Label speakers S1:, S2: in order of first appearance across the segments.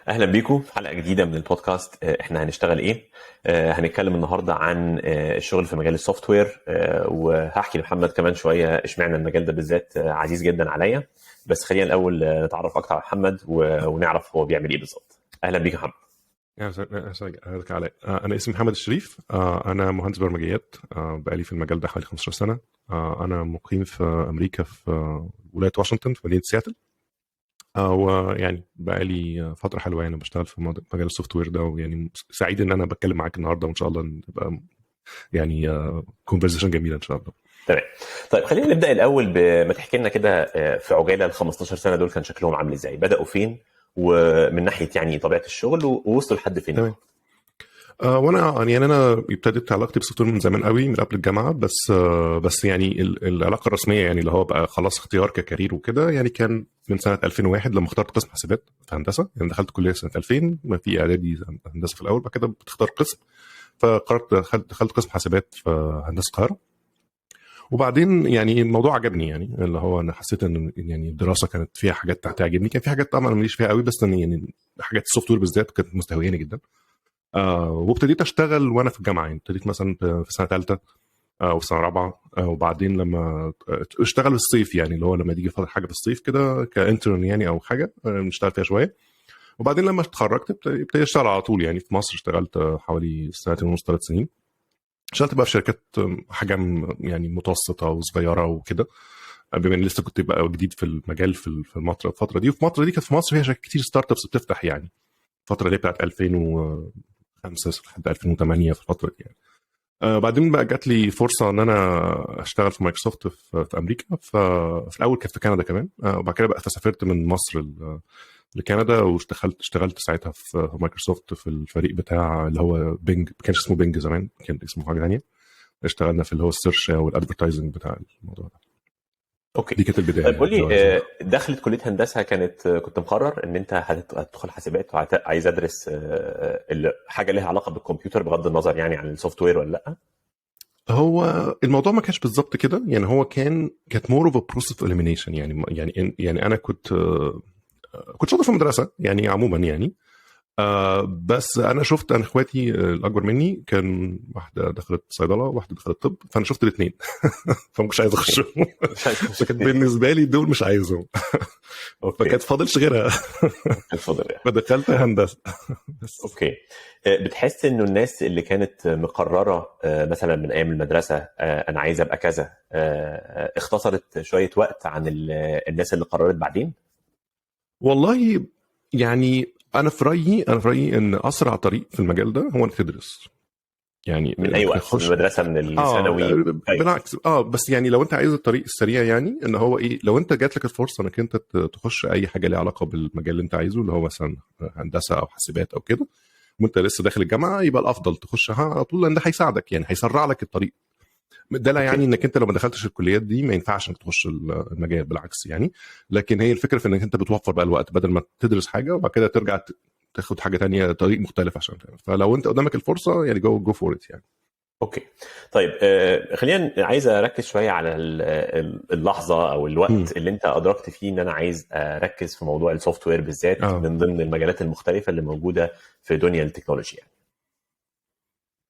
S1: اهلا بيكم في حلقة جديدة من البودكاست. احنا هنشتغل ايه؟ هنتكلم النهارده عن الشغل في مجال ال software، وهحكي لمحمد كمان شوية اشمعنى المجال ده بالذات عزيز جدا عليا. بس خلينا الاول نتعرف اكتر على محمد ونعرف هو بيعمل ايه بالظبط. اهلا بيك يا محمد.
S2: اهلا علاء. انا اسمي محمد الشريف، انا مهندس برمجيات، بقالي في المجال ده حوالي 15 سنه. انا مقيم في امريكا في ولاية واشنطن في مدينة سياتل، ويعني بقالي فترة حلوة يعني بشتغل في مجال ال software ده، ويعني سعيد ان انا بتكلم معاك النهارده، وان شاء الله نبقى يعني conversation جميلة ان شاء الله.
S1: تمام. طيب خلينا نبدا الاول بما تحكي لنا كده في عجالة ال 15 سنة دول كان شكلهم عامل ازاي؟ بداوا فين؟ ومن ناحية يعني طبيعة الشغل، ووصلوا لحد فين؟
S2: تمام. وانا يعني انا ابتديت علاقتي بال software من زمان قوي، من قبل الجامعه، بس يعني العلاقة الرسمية يعني اللي هو بقى خلاص اختيار ك career وكده، يعني كان من سنة 2001 لما اخترت قسم حاسبات في هندسه. يعني دخلت كليه سنة 2000، ما في اعدادي هندسة في الاول، بعد كده بتختار قسم، فقررت دخلت قسم حاسبات في هندسة القاهره. وبعدين يعني الموضوع عجبني، يعني اللي هو انا حسيت ان يعني الدراسة كانت فيها حاجات تعجبني، كان في حاجات طبعا ماليش فيها قوي، بس يعني حاجات ال software بالذات كانت مستهوياني جدا. وابتديت اشتغل وانا في الجامعه، يعني ابتديت مثلا في سنة ثالثة او سنة رابعه، وبعدين لما اشتغل في الصيف، يعني اللي هو لما تيجي حاجة في الصيف كده ك intern يعني او حاجه، نشتغل فيها شويه. وبعدين لما اتخرجت ابتديت اشتغل على طول. يعني في مصر اشتغلت حوالي سنتين ونص 3 سنين، اشتغلت بقى في شركات حجم يعني متوسطه وصغيره وكده، بما اني لسه كنت بقى جديد في المجال في الفترة دي. وفي الفترة دي كانت في مصر فيها شركات كتير startups بتفتح، يعني الفترة دي بتاعت 2005 لحد 2008 في الفترة دي يعني. بعدين بقى جات لي فرصة ان انا اشتغل في مايكروسوفت في امريكا. ففي الاول كانت في كندا كمان، وبعد كده بقى فسافرت من مصر لكندا واشتغلت ساعتها في مايكروسوفت في الفريق بتاع اللي هو Bing، ما كانش اسمه Bing زمان، كان اسمه حاجة ثانيه. اشتغلنا في اللي هو ال search وال advertising بتاع الموضوع ده.
S1: okay.
S2: دي كانت البداية
S1: طيب قول
S2: يعني.
S1: لي، دخلت كليه هندسة كانت كنت مقرر ان انت هتدخل حاسبات وعايز ادرس حاجة لها علاقة بالكمبيوتر بغض النظر يعني عن ال software ولا لا؟
S2: هو الموضوع ما كانش بالظبط كده، يعني هو كانت more of a process of elimination. يعني انا كنت شاطر في المدرسة يعني عموما يعني، بس انا شفت انا اخواتي الاكبر مني كان واحدة دخلت صيدلة وواحدة دخلت طب، فانا شفت الاثنين فما كنتش عايز اخشهم.
S1: مش عايز.
S2: فكانت بالنسبة لي دول مش عايزهم. فكانت فاضلش غيرها.
S1: اتفضل يعني.
S2: فدخلت هندسة بس.
S1: okay. بتحس انه الناس اللي كانت مقررة مثلا من ايام المدرسة انا عايز ابقى كذا اختصرت شوية وقت عن الناس اللي قررت بعدين؟
S2: والله يعني انا في رايي ان اسرع طريق في المجال ده هو انك تدرس يعني
S1: من اي
S2: انك
S1: وقت من
S2: تخش
S1: المدرسه، من الثانوي؟ أيوة.
S2: بالعكس، بس يعني لو انت عايز الطريق السريع، يعني ان هو ايه، لو انت جات لك الفرصة انك انت تخش اي حاجة ليها علاقة بالمجال اللي انت عايزه، اللي هو مثلا هندسة او حاسبات او كده، وانت لسه داخل الجامعه، يبقى الافضل تخشها على طول، لان ده هيساعدك، يعني هيسرع لك الطريق. ده لا يعني انك انت لو ما دخلتش الكليات دي ما ينفعش انك تخش المجال، بالعكس يعني. لكن هي الفكرة في انك انت بتوفر بقى الوقت، بدل ما تدرس حاجة وبعد كده ترجع تاخد حاجة تانية، طريق مختلف عشان تعمل. فلو انت قدامك الفرصة يعني go for it يعني.
S1: okay. طيب خلينا، عايز اركز شوية على اللحظة او الوقت اللي انت ادركت فيه ان انا عايز اركز في موضوع ال software بالذات من ضمن المجالات المختلفة اللي موجودة في دنيا ال technology يعني.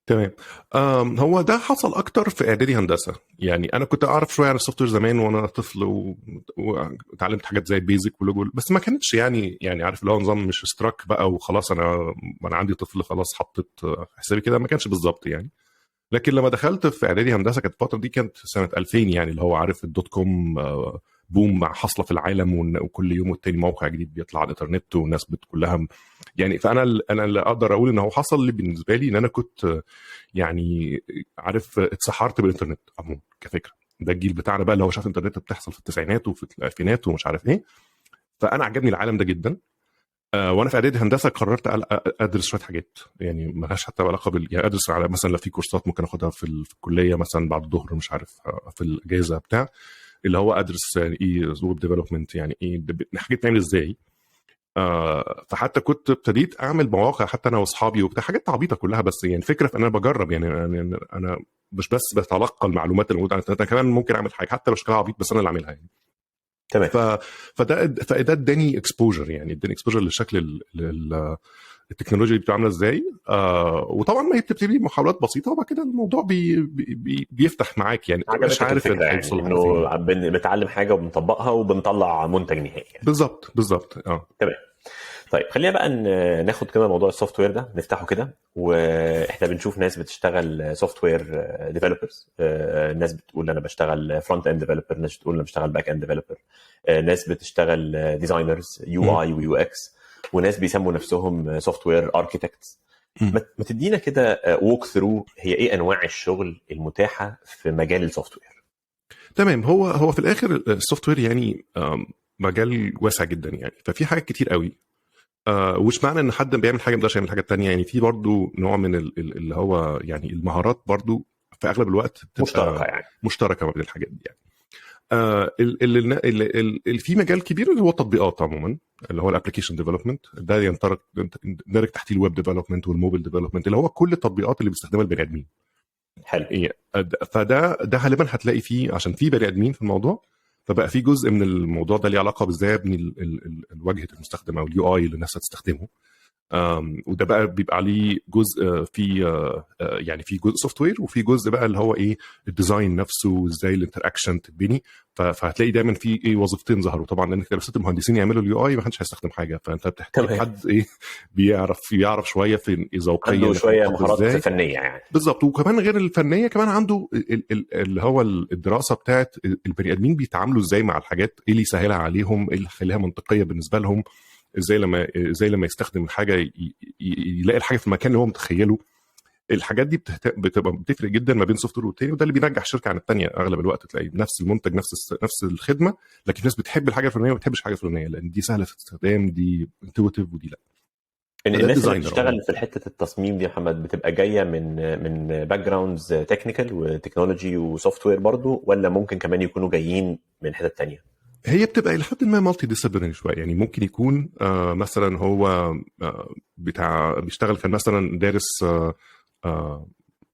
S2: تمام. هو ده حصل اكتر في اعدادي هندسه. يعني انا كنت اعرف شوية عن ال software زمان وانا طفل واتعلمت حاجات زي BASIC و LOGO، بس ما كانتش يعني عارف اللي هو نظام مش struck بقى وخلاص انا عندي طفل خلاص حطيت حسابي كده، ما كانش بالظبط يعني. لكن لما دخلت في اعدادي هندسه، كانت الفترة دي كانت سنة 2000، يعني اللي هو عارف ال dot com boom مع حاصله في العالم، وكل يوم والتاني موقع جديد بيطلع على الانترنت والناس كلها يعني. فانا انا اللي اقدر اقول ان هو حصل لي بالنسبة لي ان انا كنت يعني عارف اتسحرت بالانترنت عموما كفكره. ده الجيل بتاعنا بقى اللي هو شاف الانترنت بتحصل في التسعينات وفي الالفينات ومش عارف ايه، فانا عجبني العالم ده جدا. وانا في اعدادي هندسة قررت ادرس شوية حاجات يعني ما لهاش حتى علاقة بال يعني ادرس على مثلا لو في كورسات ممكن اخدها في الكلية مثلا بعد الظهر، مش عارف في الاجازة بتاع، اللي هو ادرس يعني ايه web development، يعني ايه حاجات تعمل ازاي. فحتى كنت ابتديت اعمل مواقع حتى انا واصحابي وبتاع، حاجات عبيطه كلها، بس يعني الفكرة في ان انا بجرب، يعني انا مش بس بتلقى المعلومات اللي موجودة على الانترنت، انا كمان ممكن اعمل حاجة حتى لو شكلها عبيط، بس انا اللي اعملها يعني.
S1: تمام.
S2: فده اداني exposure، يعني اداني exposure لشكل التكنولوجيا دي بتبقى عامله ازاي. وطبعا ما هي بتبتدي محاولات بسيطه، وبعد كده الموضوع بي بي بي بيفتح معاك، يعني مش
S1: عجبتك
S2: عارف
S1: الفكرة
S2: انت
S1: يعني
S2: هيوصل لحد فين.
S1: انه بنتعلم حاجة وبنطبقها وبنطلع منتج نهائي يعني.
S2: بالظبط بالظبط، اه.
S1: تمام. طيب خلينا بقى ناخد كده موضوع ال software ده نفتحه كده، واحنا بنشوف ناس بتشتغل software developers، ناس بتقول انا بشتغل front end developer، ناس بتقول انا بشتغل back end developer، ناس بتشتغل designers UI و UX، وناس بيسموا نفسهم software architects. ما تدينا كده walk through، هي ايه انواع الشغل المتاحة في مجال ال software؟
S2: تمام. هو في الاخر ال software يعني مجال واسع جدا يعني، ففي حاجات كتير قوي. ومش معنى ان حد بيعمل حاجة ما يقدرش يعمل حاجة تانية، يعني في برضو نوع من اللي هو يعني المهارات برضو في اغلب الوقت بتبقى
S1: مشتركة يعني.
S2: مشتركة ما بين الحاجات دي يعني. في مجال كبير اللي هو التطبيقات عموما، اللي هو ال application development، ده يندرج تحتيه ال web development وال mobile development، اللي هو كل التطبيقات اللي بيستخدمها البني ادمين.
S1: حلو.
S2: إيه، فده غالبا هتلاقي فيه، عشان في بني ادمين في الموضوع، فبقى في جزء من الموضوع ده ليه علاقة بازاي ابني الواجهة المستخدم او ال UI اللي الناس هتستخدمه. وده بقى بيبقى عليه جزء في يعني في جزء software، وفي جزء بقى اللي هو ايه ال design نفسه وازاي ال interaction تتبني. فهتلاقي دايما في ايه وظيفتين ظهروا طبعا، لانك لو سبت المهندسين يعملوا ال UI ما حدش هيستخدم حاجه، فانت بتحتاج حد ايه بيعرف شوية في ذوقيا
S1: عنده شوية
S2: هتتحط
S1: مهارات
S2: ازاي.
S1: فنية يعني.
S2: بالظبط. وكمان غير الفنيه، كمان عنده اللي هو الدراسة بتاعت البني ادمين بيتعاملوا ازاي مع الحاجات، ايه اللي يسهلها عليهم، ايه اللي يخليها منطقية بالنسبة لهم، ازاي لما يستخدم الحاجة يلاقي الحاجة في المكان اللي هو متخيله. الحاجات دي بتبقى بتفرق جدا ما بين software والتاني، وده اللي بينجح شركة عن الثانية. اغلب الوقت تلاقي نفس المنتج، نفس الخدمه، لكن في ناس بتحب الحاجة الفلانية وما بتحبش الحاجة الفلانية، لان دي سهلة في الاستخدام، دي intuitive، ودي لا. فده
S1: الناس اللي
S2: ال designer
S1: بتشتغل
S2: عموما.
S1: في حتة التصميم دي يا محمد بتبقى جاية من backgrounds technical و technology و software برضو، ولا ممكن كمان يكونوا جايين من حتت تانية؟
S2: هي بتبقى الى حد ما multidisciplinary شويه، يعني ممكن يكون مثلا هو بتاع بيشتغل كان مثلا دارس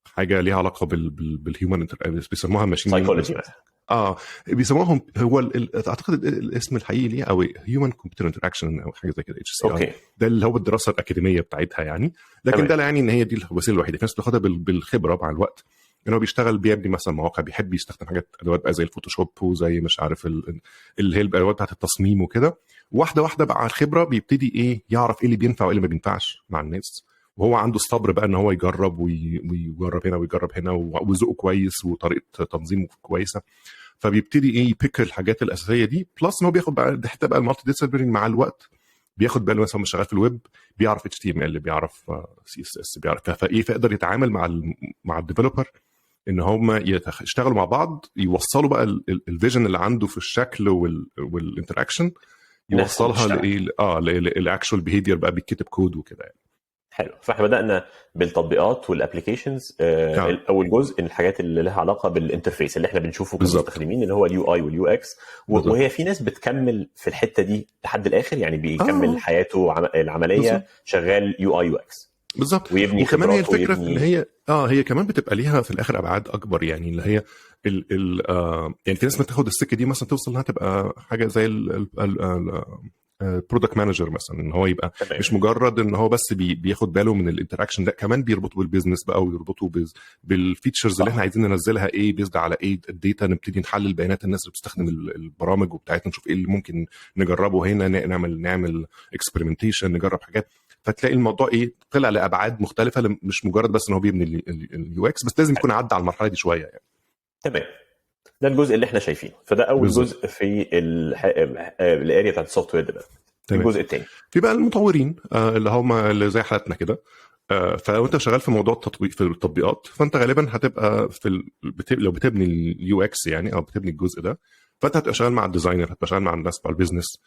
S2: حاجة ليها علاقة بال human، بيسموها machine
S1: psychology مثلا.
S2: اه، بيسموهم هو اعتقد الاسم الحقيقي ليه او human computer interaction او حاجة زي كده، HCI. ده اللي هو الدراسة الاكاديمية بتاعتها يعني، لكن ده لا يعني ان هي دي الوسيلة الوحيده. في ناس بتاخدها بالخبرة مع الوقت، ان هو بيشتغل بيبني مثلا مواقع، بيحب يستخدم حاجات ادوات بقى زي ال Photoshop وزي مش عارف اللي هي الادوات بتاعت التصميم وكده. واحدة واحدة بقى على الخبرة بيبتدي ايه يعرف ايه اللي بينفع وايه اللي ما بينفعش مع الناس، وهو عنده الصبر بقى ان هو يجرب ويجرب هنا ويجرب هنا، وذوقه كويس وطريقه تنظيمه كويسه، فبيبتدي ايه ي pick الحاجات الاساسية دي. plus ان هو بياخد بقى ده حتة بقى ال multidisciplinary مع الوقت، بياخد باله مثلا شغال في الويب، بيعرف HTML، بيعرف CSS، بيعرف فايه، فيقدر يتعامل مع ال developer ان هم يشتغلوا مع بعض، يوصلوا بقى ال vision اللي عنده في الشكل وال interaction
S1: الناس
S2: يوصلها
S1: بتشتغل.
S2: لايه لل actual behavior بقى، بيتكتب كود وكده يعني.
S1: حلو، فاحنا بدانا بالتطبيقات وال applications. اول جزء الحاجات اللي لها علاقة بال interface اللي احنا بنشوفه كمستخدمين، اللي هو ال UI وال UX. وهي في ناس بتكمل في الحتة دي لحد الاخر، يعني بيكمل حياته العملية شغال UI UX ويبني
S2: وكمان هي
S1: خبراته
S2: الفكرة في ان
S1: ويبني
S2: هي كمان بتبقى ليها في الاخر ابعاد اكبر، يعني اللي هي ال ال آه يعني في ناس ما تاخد السكة دي مثلا توصل انها تبقى حاجة زي ال product manager مثلا، ان هو يبقى مش مجرد ان هو بس بياخد باله من ال interaction، لا كمان بيربطه بال business بقى ويربطه بال features اللي احنا عايزين ننزلها، ايه based على ايه ال data، نبتدي نحلل بيانات الناس اللي بتستخدم البرامج وبتاعتنا، نشوف ايه اللي ممكن نجربه هنا، نعمل experimentation، نجرب حاجات. فتلاقي الموضوع ايه طلع لابعاد مختلفه، مش مجرد بس ان هو بيبني ال UX بس، لازم يكون عدى على المرحلة دي شوية يعني.
S1: تمام، ده الجزء اللي احنا شايفينه، فده اول جزء في ال area بتاعت ال software development. الجزء الثاني
S2: في بقى المطورين اللي هم اللي زي حالتنا كده. فلو انت شغال في موضوع التطبيق في التطبيقات، فانت غالبا هتبقى في لو بتبني ال UX يعني او بتبني الجزء ده، فانت هتبقى شغال مع ال designer، هتبقى شغال مع الناس بتوع ال business،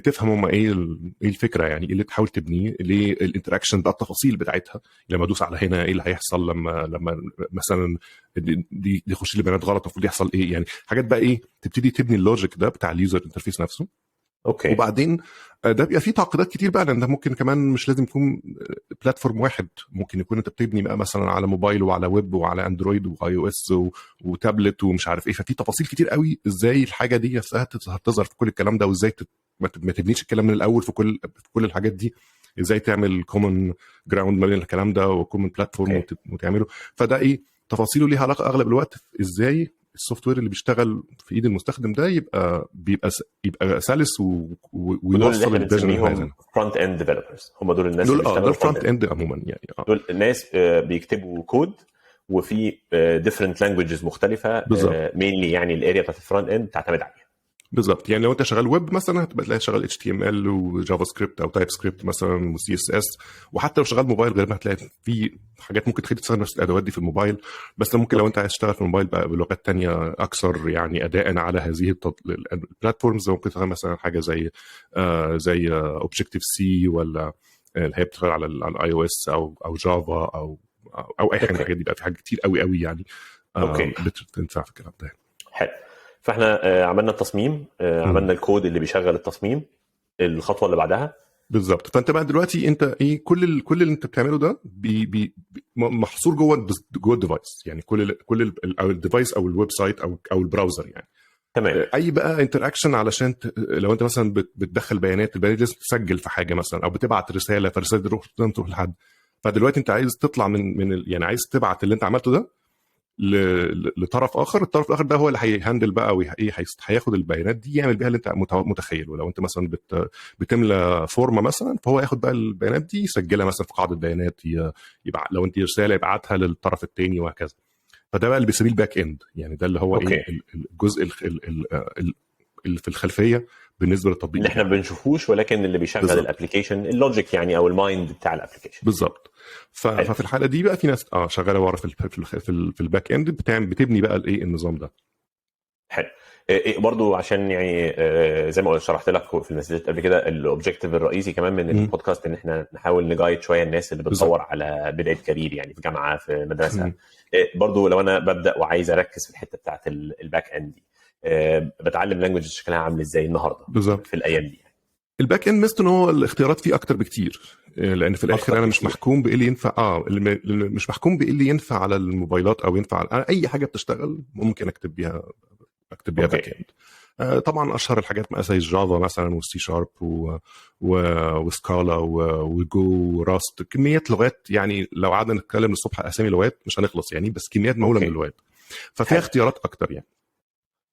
S2: تفهم هم ايه الفكره، يعني ايه اللي تحاول تبنيه، ليه ال interaction بقى، التفاصيل بتاعتها، لما ادوس على هنا ايه اللي هيحصل، لما مثلا دي يخش لي بيانات غلط المفروض يحصل ايه، يعني حاجات بقى ايه تبتدي تبني ال logic ده بتاع ال user interface نفسه.
S1: okay.
S2: وبعدين ده بيبقى فيه تعقيدات كتير بقى، لان ده ممكن كمان مش لازم يكون platform واحد، ممكن يكون انت بتبني بقى مثلا على موبايل وعلى ويب وعلى Android و iOS وتابلت ومش عارف ايه. ففي تفاصيل كتير قوي ازاي الحاجة دي نفسها تظهر في كل الكلام ده، وازاي ما تبنيش الكلام من الاول في كل الحاجات دي، ازاي تعمل common ground ما بين الكلام ده و common platform وتعمله. فده ايه تفاصيله ليها علاقة اغلب الوقت في ازاي ال software اللي بيشتغل في ايد المستخدم ده يبقى بيبقى يبقى سلس
S1: ودول اللي
S2: ويوصل
S1: احنا
S2: ال vision اللي احنا
S1: بنسميهم
S2: عايزينها.
S1: front end developers، هم دول الناس
S2: دول
S1: اللي
S2: دول
S1: بيشتغلوا front
S2: front
S1: end.
S2: end عموما يعني.
S1: دول الناس بيكتبوا كود وفي different languages مختلفه.
S2: بالظبط.
S1: mainly يعني ال area بتاعت ال front end بتعتمد عليها.
S2: بالظبط، يعني لو انت شغال ويب مثلا هتبقى تلاقي شغال HTML و JavaScript او TypeScript مثلا و CSS، وحتى لو شغال موبايل غالبا هتلاقي في حاجات ممكن تخليك تستخدم نفس الادوات دي في الموبايل. بس ممكن لو انت عايز تشتغل في الموبايل بقى بلغات تانية اكثر يعني اداء على هذه ال platforms، ممكن تستخدم مثلا حاجة زي Objective-C ولا اللي هي بتشتغل على ال iOS او Java او اي حاجة من الحاجات دي بقى. في حاجات كتير قوي قوي يعني بتنفع في الكلام ده.
S1: حلو، فاحنا عملنا التصميم، عملنا الكود اللي بيشغل التصميم، الخطوة اللي بعدها؟
S2: بالظبط، فانت بقى دلوقتي انت ايه كل اللي انت بتعمله ده بي بي محصور جوه ال device، يعني كل او ال device او ال website او ال browser يعني. اي بقى interaction علشان لو انت مثلا بتدخل بيانات، البيانات لازم تسجل في حاجة مثلا، او بتبعت رساله، فالرساله دي تروح لحد. فدلوقتي انت عايز تطلع من يعني عايز تبعت اللي انت عملته ده لطرف اخر، الطرف الاخر ده هو اللي هي handle بقى وايه، هياخد البيانات دي يعمل بيها اللي انت متخيله. لو انت مثلا بتملى فورمه مثلا، فهو ياخد بقى البيانات دي يسجلها مثلا في قاعدة بيانات، يبقى لو انت رسالة يبعتها للطرف الثاني وهكذا. فده بقى اللي بيسميه ال back end، يعني ده اللي هو ايه الجزء اللي في الخلفية بالنسبة للتطبيق
S1: اللي احنا ما بنشوفوش ولكن اللي بيشغل ال application، ال logic يعني او ال mind بتاع ال application.
S2: بالظبط. ففي الحالة دي بقى في ناس شغالة ورا في ال back end بتبني بقى الايه النظام ده.
S1: حلو، إيه برضو عشان يعني زي ما قلت شرحت لك في المسجات قبل كده، ال objective الرئيسي كمان من البودكاست ان احنا نحاول ن guide شوية الناس اللي بتدور على بداية career، يعني في جامعه، في مدرسه. برضو لو انا ببدا وعايز اركز في الحتة بتاعت ال back end دي، بتعلم language شكلها عامل ازاي النهارده؟ في الايام دي.
S2: ال back end ميزته ان هو الاختيارات فيه اكتر بكتير، لان في الاخر انا مش محكوم بايه اللي ينفع، مش محكوم بايه اللي ينفع على الموبايلات او ينفع على أنا اي حاجة بتشتغل ممكن اكتب بيها back end. طبعا اشهر الحاجات مثلا زي Java مثلا وال C sharp و Scala و Go و Rust، كميات لغات، يعني لو قعدنا نتكلم للصبح اسامي لغات مش هنخلص يعني، بس كميات مهولة من اللغات، ففيها اختيارات اكتر يعني.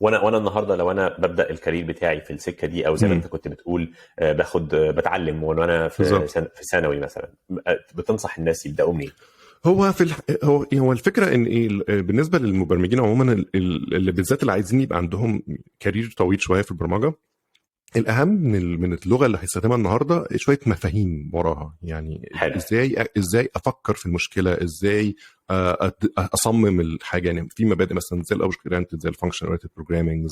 S1: وانا النهارده لو انا ببدا ال career بتاعي في السكة دي، او زي ما انت كنت بتقول باخد بتعلم وانا في ثانوي مثلا، بتنصح الناس يبداوا منين؟
S2: هو في الح... هو هو الفكرة ان ايه، بالنسبة للمبرمجين عموما اللي بالذات اللي عايزين يبقى عندهم career طويل شوية في البرمجه، الاهم من اللغة اللي هيستخدمها النهارده شوية مفاهيم وراها يعني. ازاي افكر في المشكله، ازاي اصمم الحاجه، يعني في مبادئ مثلا زي ال object oriented، زي ال function oriented programming،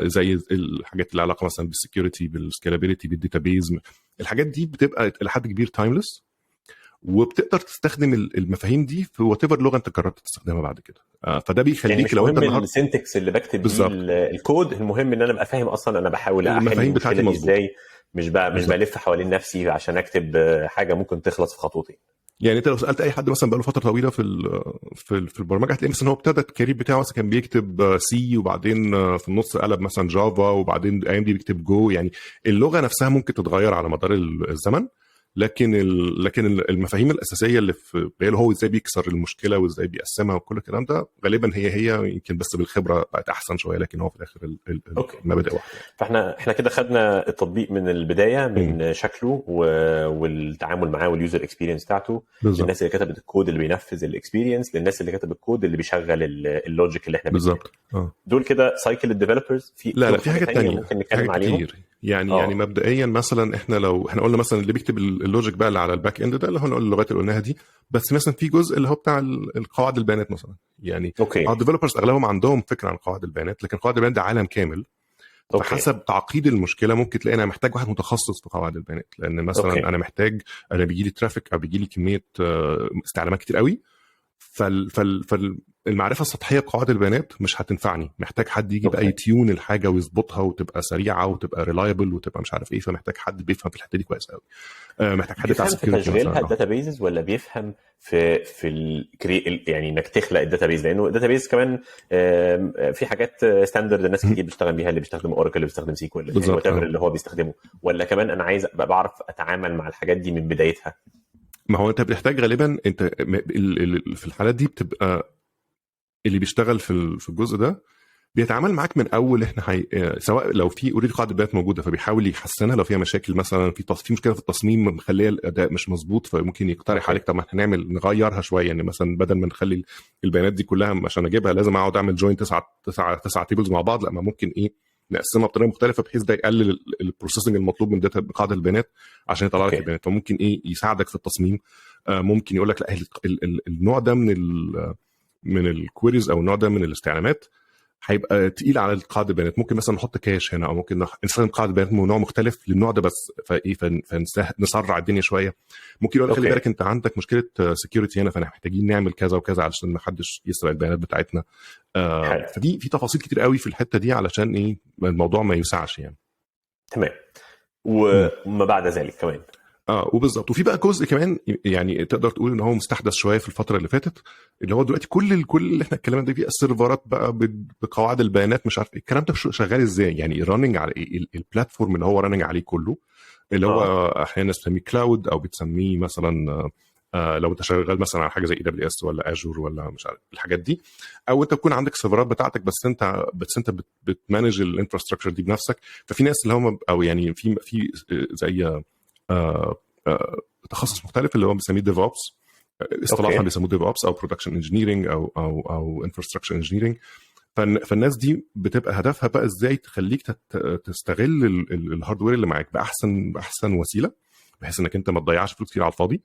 S2: زي الحاجات اللي علاقة مثلا بال security، بال scalability، بال database. الحاجات دي بتبقى الى حد كبير timeless، وبتقدر تستخدم المفاهيم دي في whatever لغة انت قررت تستخدمها بعد كده. فده
S1: يعني
S2: بيخليك
S1: مش
S2: لو انت
S1: مهم
S2: النهارده
S1: ال syntax اللي بكتب بيه الكود، المهم ان انا ابقى فاهم اصلا انا بحاول احل
S2: المفاهيم بتاعتي
S1: المشكلة دي
S2: مظبوطه.
S1: ازاي، مش بلف حوالين نفسي عشان اكتب حاجة ممكن تخلص في خطوتين.
S2: يعني انت لو سالت اي حد مثلا بقاله فترة طويلة في البرمجه، هتلاقي مثلا هو ابتدى ال career بتاعه مثلا كان بيكتب C، وبعدين في النص قلب مثلا Java، وبعدين الايام دي بيكتب Go. يعني اللغة نفسها ممكن تتغير على مدار الزمن، لكن المفاهيم الاساسية اللي في باله هو ازاي بيكسر المشكلة وازاي بيقسمها وكل الكلام ده غالبا هي هي، يمكن بس بالخبرة بقت احسن شويه، لكن هو في الاخر المبادئ واحدة يعني.
S1: فاحنا كده خدنا التطبيق من البدايه، من شكله والتعامل معاه وال user experience بتاعته، للناس اللي كتبت الكود اللي بينفذ ال experience، للناس اللي كتب الكود اللي بيشغل ال logic اللي احنا بنبنيه.
S2: بالظبط اه.
S1: دول كده cycle ال developers. في
S2: لا لا،
S1: في
S2: في
S1: حاجة
S2: حاجات
S1: تانية
S2: تانية
S1: ممكن
S2: في
S1: نتكلم
S2: حاجات
S1: عليهم؟
S2: كتير يعني. يعني مبدئيا مثلا احنا لو احنا قلنا مثلا اللي بيكتب ال logic بقى اللي على ال back end ده، اللي هو نقول اللغات اللي قلناها دي، بس مثلا في جزء اللي هو بتاع القواعد البيانات مثلا يعني. ال developers اغلبهم عندهم فكرة عن قواعد البيانات، لكن قواعد البيانات ده عالم كامل. فحسب تعقيد المشكلة ممكن تلاقي انا محتاج واحد متخصص في قواعد البيانات، لان مثلا انا محتاج، انا بيجي لي traffic او بيجي لي كمية استعلامات كتير قوي. فالمعرفه السطحية بقواعد البيانات مش هتنفعني، محتاج حد يجي بقى ي tune الحاجة ويظبطها وتبقى سريعة وتبقى reliable وتبقى مش عارف ايه، فمحتاج حد بيفهم في الحتة دي كويس قوي. محتاج حد بتاع
S1: بيفهم في
S2: security
S1: تشغيلها
S2: مثلا.
S1: ال databases ولا بيفهم في يعني انك تخلق ال database؟ لانه ال database كمان في حاجات standard الناس كتير بتشتغل بيها، اللي بيستخدم Oracle، اللي بيستخدم SQL، يعني whatever اللي هو بيستخدمه، ولا كمان انا عايز ابقى بعرف اتعامل مع الحاجات دي من بدايتها؟
S2: ما هو انت بتحتاج غالبا، انت في الحالات دي بتبقى اللي بيشتغل في الجزء ده بيتعامل معاك من اول احنا سواء لو في already قاعدة بيانات موجودة فبيحاول يحسنها، لو فيها مشاكل مثلا في مشكلة في التصميم مخليه الاداء مش مظبوط، فممكن يقترح عليك طب ما احنا نعمل نغيرها شويه، يعني مثلا بدل ما نخلي البيانات دي كلها عشان اجيبها لازم اقعد اعمل join 9 9 9 tables مع بعض، لا ما ممكن ايه نقسمها بطريقة مختلفة بحيث ده يقلل ال processing المطلوب من data قاعدة البيانات عشان يطلع لك البيانات. فممكن ايه يساعدك في التصميم، ممكن يقول لك لا النوع ده من ال queries او النوع ده من الاستعلامات هيبقى تقيل على قاعدة البيانات، ممكن مثلا نحط cache هنا، او ممكن نستخدم قاعدة بيانات من نوع مختلف للنوع ده بس، فايه فنسرع الدنيا شويه. ممكن يقول لك خلي بالك انت عندك مشكلة security هنا، فاحنا محتاجين نعمل كذا وكذا علشان ما حدش يسرق البيانات بتاعتنا. فدي في تفاصيل كتير قوي في الحتة دي علشان ايه الموضوع ما يوسعش يعني.
S1: تمام، وما بعد ذلك كمان.
S2: اه وبالظبط، وفي بقى جزء كمان يعني تقدر تقول ان هو مستحدث شوية في الفترة اللي فاتت، اللي هو دلوقتي كل اللي احنا اتكلمنا ده فيه السيرفرات بقى بقواعد البيانات مش عارف ايه الكلام ده شغال ازاي، يعني running على ايه، ال platform اللي هو running عليه كله، اللي هو احيانا تسميه cloud او بتسميه مثلا لو انت شغال مثلا على حاجة زي AWS ولا Azure ولا مش عارف الحاجات دي، او انت تكون عندك سيرفرات بتاعتك بس انت بت manage ال infrastructure دي بنفسك. ففي ناس اللي هم او يعني في زي تخصص مختلف اللي هو بنسميه DevOps، اصطلاحا بيسموه DevOps او production engineering او infrastructure engineering. فالناس دي بتبقى هدفها بقى ازاي تخليك تستغل ال hardware اللي معاك باحسن وسيله، بحيث انك انت ما تضيعش فلوس كتير على الفاضي،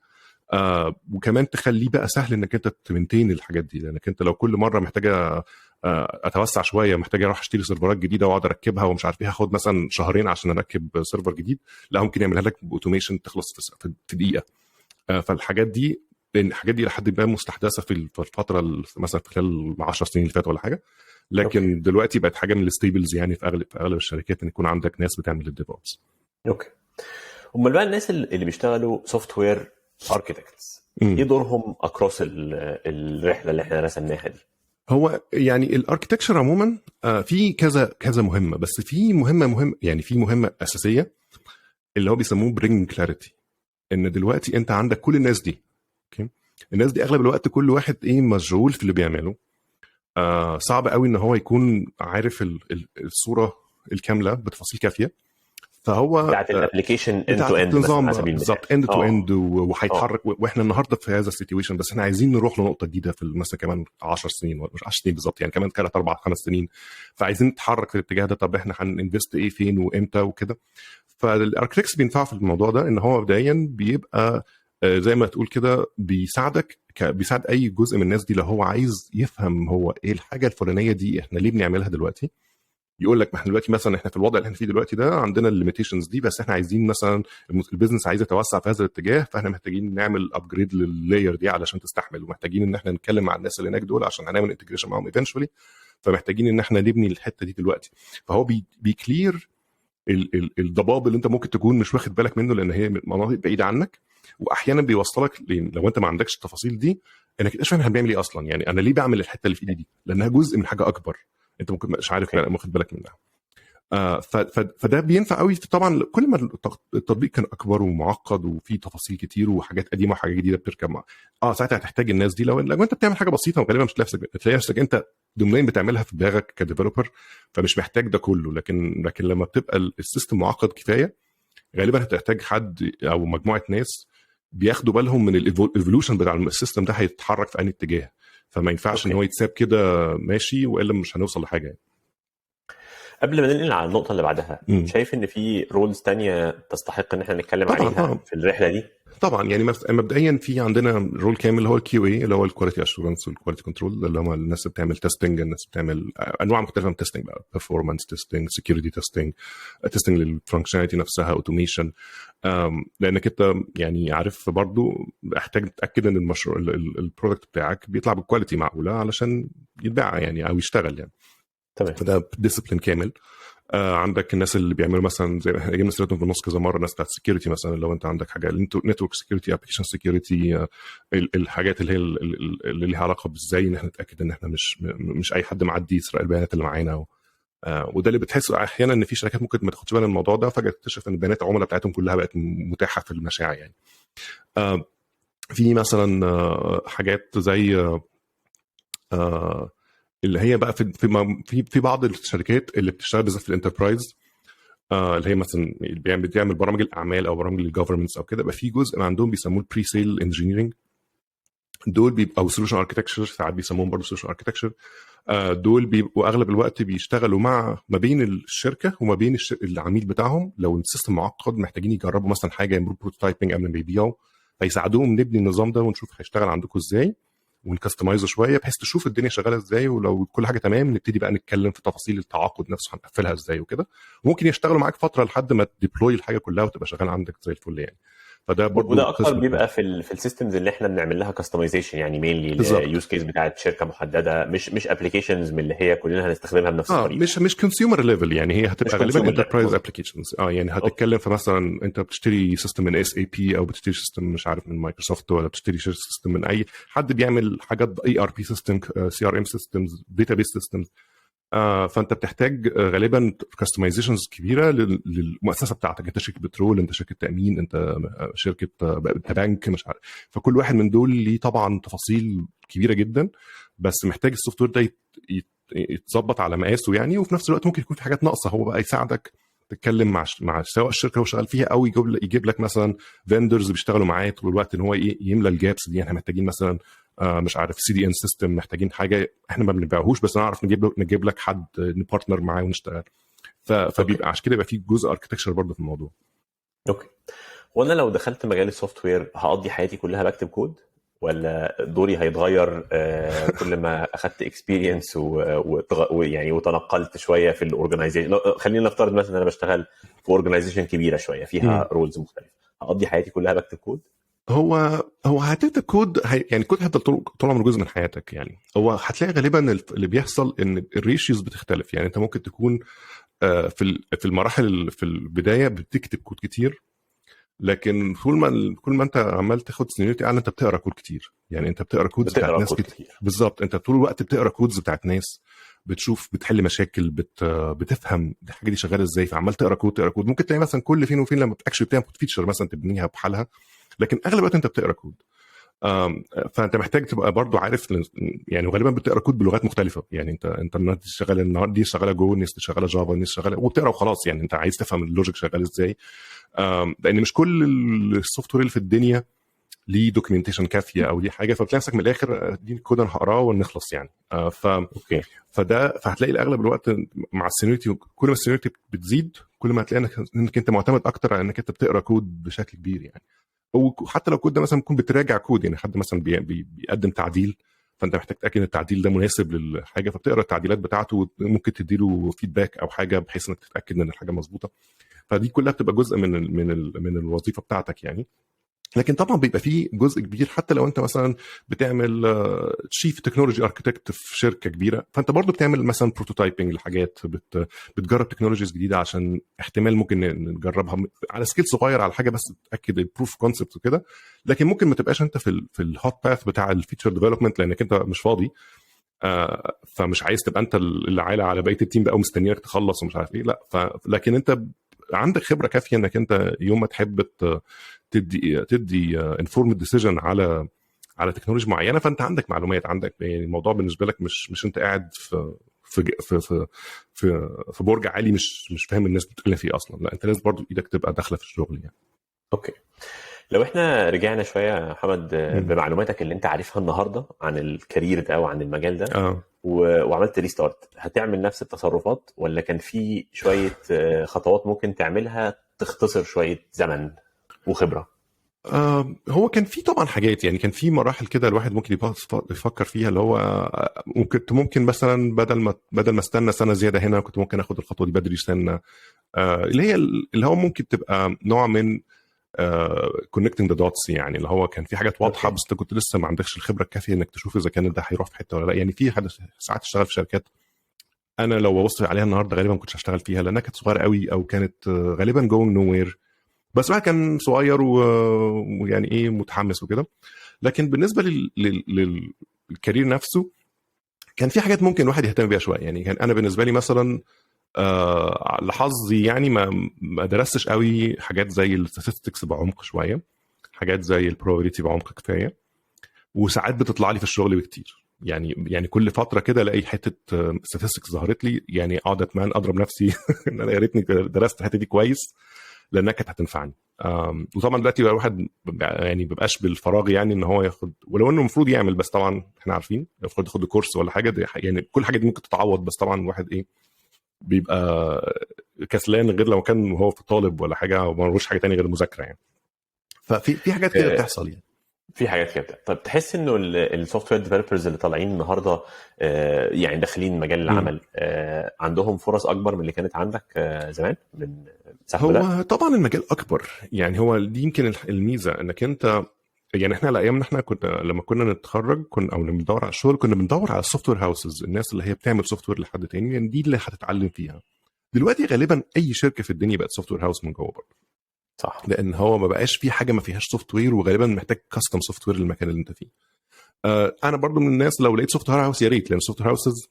S2: وكمان تخليه بقى سهل انك انت ت maintain الحاجات دي، لانك انت لو كل مرة محتاجه اتوسع شوية محتاج اروح اشتري سيرفرات جديدة واقعد اركبها ومش عارف ايه، هاخد مثلا شهرين عشان اركب server جديد، لا ممكن يعملها لك ب automation تخلص في دقيقه. فالحاجات دي، لان الحاجات دي لحد ما مستحدثة في الفترة مثلا في خلال 10 سنين اللي فاتوا ولا حاجه، لكن دلوقتي بقت حاجة من ال staples يعني في اغلب الشركات ان يكون عندك ناس بتعمل ال DevOps.
S1: okay، امال بقى الناس اللي بيشتغلوا software architects ايه دورهم across الرحلة اللي احنا رسمناها دي؟
S2: هو يعني ال architecture عموما في كذا كذا مهمه، بس في مهمة مهم يعني في مهمة اساسية اللي هو بيسموه bring clarity، ان دلوقتي انت عندك كل الناس دي، okay، الناس دي اغلب الوقت كل واحد ايه مشغول في اللي بيعمله، صعب قوي ان هو يكون عارف الصورة الكاملة بتفاصيل كافيه، فهو
S1: بتاعت ال application end to end
S2: على سبيل المثال. بالظبط، end to end، وهيتحرك واحنا النهارده في هذا ال situation، بس احنا عايزين نروح لنقطة جديدة في مثلا كمان 10 سنين، ولا مش 10 سنين بالظبط، يعني كمان 3 4 5 سنين، فعايزين نتحرك في الاتجاه ده. طب احنا هن invest ايه فين وامتى وكده. فال architects بينفعوا في الموضوع ده، ان هو مبدئيا بيبقى زي ما تقول كده بيساعدك، بيساعد اي جزء من الناس دي لو هو عايز يفهم هو ايه الحاجة الفلانية دي احنا ليه بنعملها دلوقتي. يقول لك ما احنا دلوقتي مثلا احنا في الوضع اللي احنا فيه دلوقتي ده عندنا ال limitations دي، بس احنا عايزين مثلا ال business عايز يتوسع في هذا الاتجاه، فاحنا محتاجين نعمل upgrade لل layer دي علشان تستحمل، ومحتاجين ان احنا نتكلم مع الناس اللي هناك دول عشان هنعمل integration معاهم eventually، فمحتاجين ان احنا نبني الحتة دي دلوقتي. فهو بي clear الضباب اللي انت ممكن تكون مش واخد بالك منه لان هي مناطق بعيدة عنك، واحيانا بيوصلك لو انت ما عندكش التفاصيل دي انك مش فاهم احنا بنعمل ايه اصلا، يعني انا ليه بعمل الحتة اللي في ايدي دي، لانها جزء من حاجة اكبر انت ممكن مش عارف واخد بالك منها. فده بينفع قوي طبعا كل ما التطبيق كان اكبر ومعقد وفيه تفاصيل كتير وحاجات قديمة وحاجات جديدة بتركب مع ساعتها هتحتاج الناس دي. لو انت بتعمل حاجة بسيطة غالبا مش تلاقي نفسك انت domain بتعملها في دماغك ك developer، فمش محتاج ده كله. لكن لما بتبقى ال system معقد كفاية غالبا هتحتاج حد او مجموعة ناس بياخدوا بالهم من ال evolution بتاع ال system ده هيتحرك في انهي اتجاه، فما ينفعش ان هو يتساب كده ماشي، والا مش هنوصل لحاجة يعني.
S1: قبل ما ننقل على النقطة اللي بعدها، شايف ان في roles تانية تستحق ان احنا نتكلم
S2: طبعا
S1: عليها في الرحلة دي؟
S2: طبعا يعني مبدئيا في عندنا role كامل اللي هو ال QA، اللي هو ال quality assurance وال quality control، اللي هم الناس اللي بتعمل testing، الناس بتعمل انواع مختلفة من ال testing بقى، performance testing، security testing، testing لل functionality نفسها، automation، لانك انت يعني عارف برضو محتاج تتاكد ان المشروع، ال product بتاعك بيطلع ب quality معقولة علشان يتباع يعني او يشتغل يعني. فده discipline كامل. عندك الناس اللي بيعملوا مثلا زي ما احنا جبنا سيرتهم في النص كذا مره، الناس بتاعت security مثلا، لو انت عندك حاجة network security، application security، الحاجات اللي هي اللي ليها علاقة بازاي ان احنا نتاكد ان احنا مش اي حد معدي يسرق البيانات اللي معانا. وده اللي بتحسه احيانا ان في شركات ممكن ما تاخدش بالها من الموضوع ده، فجاة تكتشف ان بيانات العملاء بتاعتهم كلها بقت متاحة في المشاع يعني. في مثلا حاجات زي اللي هي بقى في بعض الشركات اللي بتشتغل بالذات في ال enterprise، اللي هي مثلا اللي بيعمل برامج الاعمال او برامج ال governments او كده، بقى في جزء عندهم بيسموه ال pre-sale engineering، دول بيبقوا solution architecture، ساعات بيسموهم برضه solution architecture. دول بيبقوا اغلب الوقت بيشتغلوا مع ما بين الشركة وما بين العميل بتاعهم. لو ال system معقد محتاجين يجربوا مثلا حاجه، يعملوا prototyping قبل ما يبيعوا، فيساعدوهم نبني النظام ده ونشوف هيشتغل عندكم ازاي ون customize ه شوية بحيث تشوف الدنيا شغالة ازاي، ولو كل حاجة تمام نبتدي بقى نتكلم في تفاصيل التعاقد نفسه هنقفلها ازاي وكده. وممكن يشتغلوا معاك فترة لحد ما ت deploy الحاجة كلها وتبقى شغالة عندك زي الفل يعني. فده برضه
S1: وده اكتر
S2: قسم.
S1: بيبقى في ال systems اللي احنا بنعمل لها customization يعني، mainly use case بتاعت شركة محدده، مش applications من اللي هي كلنا هنستخدمها بنفس الطريقه.
S2: مش consumer level يعني، هي هتبقى
S1: مش
S2: غالبا
S1: consumer level.
S2: enterprise applications. يعني هتتكلم في مثلا انت بتشتري system من SAP او بتشتري system مش عارف من مايكروسوفت ولا بتشتري system من اي حد بيعمل حاجات ERP system، CRM systems، database systems، فانت بتحتاج غالبا customizations كبيرة للمؤسسه بتاعتك، انت شركة بترول، انت شركة تامين، انت شركه، انت بنك، مش عارف. فكل واحد من دول ليه طبعا تفاصيل كبيرة جدا، بس محتاج ال software ده يتظبط على مقاسه يعني. وفي نفس الوقت ممكن يكون في حاجات ناقصه، هو بقى يساعدك تتكلم مع سواء الشركة اللي هو شغال فيها او يجيب لك مثلا vendors بيشتغلوا معاه طول الوقت ان هو ايه يملى ال gaps دي. احنا محتاجين مثلا مش عارف CDN system، محتاجين حاجة احنا ما بنبيعهوش بس نعرف نجيب لك حد ن partner معاه ونشتغل. فبيبقى عشان كده يبقى في جزء architecture برضه في الموضوع.
S1: okay، وانا لو دخلت مجال ال software هقضي حياتي كلها بكتب كود ولا دوري هيتغير كل ما اخدت experience ويعني وتنقلت شوية في ال organization؟ خلينا نفترض مثلا ان انا بشتغل في organization كبيرة شوية فيها roles مختلفه، هقضي حياتي كلها بكتب كود؟
S2: هو هتكتب كود يعني الكود هيفضل طول عمره جزء من حياتك يعني. هو هتلاقي غالبا اللي بيحصل ان ال ratios بتختلف، يعني انت ممكن تكون في المراحل في البداية بتكتب كود كتير، لكن كل ما انت عمال تاخد seniority اعلى انت بتقرا كود كتير، يعني انت بتقرا codes بتاعت
S1: بتقرا
S2: ناس
S1: كود
S2: كتير.
S1: كتير.
S2: بالظبط، انت طول الوقت بتقرا codes بتاعت ناس، بتشوف، بتحل مشاكل، بتفهم الحاجة دي شغالة ازاي، فعمال تقرا كود تقرا كود. ممكن تلاقي مثلا كل فين وفين لما actually بتعمل feature مثلا تبنيها بحالها، لكن اغلب الوقت انت بتقرا كود. فانت محتاج تبقى برضو عارف يعني، وغالبا بتقرا كود بلغات مختلفه، يعني انت الناس دي شغالة النهارده، دي شغالة Go، الناس دي شغالة Java، الناس شغاله، وبتقرا وخلاص، يعني انت عايز تفهم ال logic شغال ازاي، لان مش كل ال software اللي في الدنيا ليه documentation كافيه او ليه حاجه، فبتلاقي نفسك من الاخر دي الكود انا هقراه ونخلص يعني. فده فهتلاقي الاغلب الوقت مع ال seniority، كل ما ال seniority بتزيد كل ما هتلاقي انك انت معتمد اكتر على انك انت بتقرا كود بشكل كبير يعني. وحتى لو الكود ده مثلا ممكن بتراجع كود، يعني حد مثلا بي بي بيقدم تعديل، فانت محتاج تتاكد ان التعديل ده مناسب للحاجه، فبتقرا التعديلات بتاعته وممكن تديله feedback او حاجة بحيث انك تتاكد ان الحاجة مظبوطه. فدي كلها بتبقى جزء من الوظيفة بتاعتك يعني. لكن طبعا بيبقى فيه جزء كبير، حتى لو انت مثلا بتعمل chief technology architect في شركة كبيره، فانت برضو بتعمل مثلا prototyping لحاجات، بتجرب technologies جديدة عشان احتمال ممكن نجربها على scale صغير على حاجة بس تتاكد ال proof concept وكده. لكن ممكن ما تبقاش انت في ال hot path بتاع ال feature development لانك انت مش فاضي، فمش عايز تبقى انت اللي عالة على بقية ال team بقى ومستنيك تخلص ومش عارف ايه، لا. لكن انت عندك خبره كافيه انك انت يوم ما تحب تدي informed decision على technology معينه، فانت عندك معلومات، عندك يعني الموضوع بالنسبة لك مش انت قاعد في برج عالي مش فاهم الناس بتتكلم فيه اصلا، لا، انت لازم برضو ايدك تبقى داخله في الشغل يعني.
S1: okay، لو احنا رجعنا شوية يا محمد بمعلوماتك اللي انت عارفها النهارده عن ال career ده وعن المجال ده وعملت restart، هتعمل نفس التصرفات ولا كان في شوية خطوات ممكن تعملها تختصر شوية زمن وخبره؟
S2: هو كان في طبعا حاجات، يعني كان في مراحل كده الواحد ممكن يفكر فيها، اللي هو ممكن مثلا بدل ما استنى سنة زيادة هنا، كنت ممكن اخد الخطوة دي بدري سنه، اللي هو ممكن تبقى نوع من connecting the dots، يعني اللي هو كان في حاجات واضحه، بس انت كنت لسه ما عندكش الخبرة الكافيه انك تشوف اذا كان ده هيروح في حتة ولا لا. يعني في حد ساعات اشتغل في شركات انا لو ببص عليها النهارده غالبا ما كنتش هشتغل فيها، لانها كانت صغيرة قوي او كانت غالبا going nowhere، بس الواحد كان صغير ويعني ايه متحمس وكده. لكن بالنسبة لل career نفسه كان في حاجات ممكن الواحد يهتم بيها شويه. يعني كان انا بالنسبة لي مثلا لحظي يعني ما درستش قوي حاجات زي ال statistics بعمق شويه، حاجات زي ال probability بعمق كفايه، وساعات بتطلع لي في الشغل بكتير. يعني كل فترة كده الاقي حتة statistics ظهرت لي، يعني اقعد اتمنى اضرب نفسي ان انا يا ريتني درست الحتة دي كويس لانها كانت هتنفعني. وطبعا دلوقتي بقى الواحد يعني بيبقاش بالفراغ، يعني ان هو ياخد، ولو انه المفروض يعمل، بس طبعا احنا عارفين المفروض ياخد كورس ولا حاجه، دي يعني كل حاجة دي ممكن تتعوض، بس طبعا الواحد ايه بيبقى كسلان، غير لو كان هو في طالب ولا حاجة وما وروش حاجة تانية غير المذاكرة يعني. ففي حاجات كده بتحصل يعني.
S1: في حاجات كده. طب تحس انه ال software developers اللي طالعين النهارده، يعني داخلين مجال العمل، عندهم فرص اكبر من اللي كانت عندك زمان من ساعة ما بدات؟
S2: هو طبعا المجال اكبر، يعني هو دي يمكن الميزة انك انت يعني احنا على ايامنا، احنا كنا لما كنا نتخرج كنا او لما بندور على الشغل كنا بندور على ال software houses، الناس اللي هي بتعمل software لحد تاني، يعني دي اللي هتتعلم فيها. دلوقتي غالبا اي شركة في الدنيا بقت software house من جوه برضه. لان هو ما بقاش في حاجة ما فيهاش software، وغالبا محتاج custom software للمكان اللي انت فيه. انا برضو من الناس لو لقيت software house يا ريت، لان ال software houses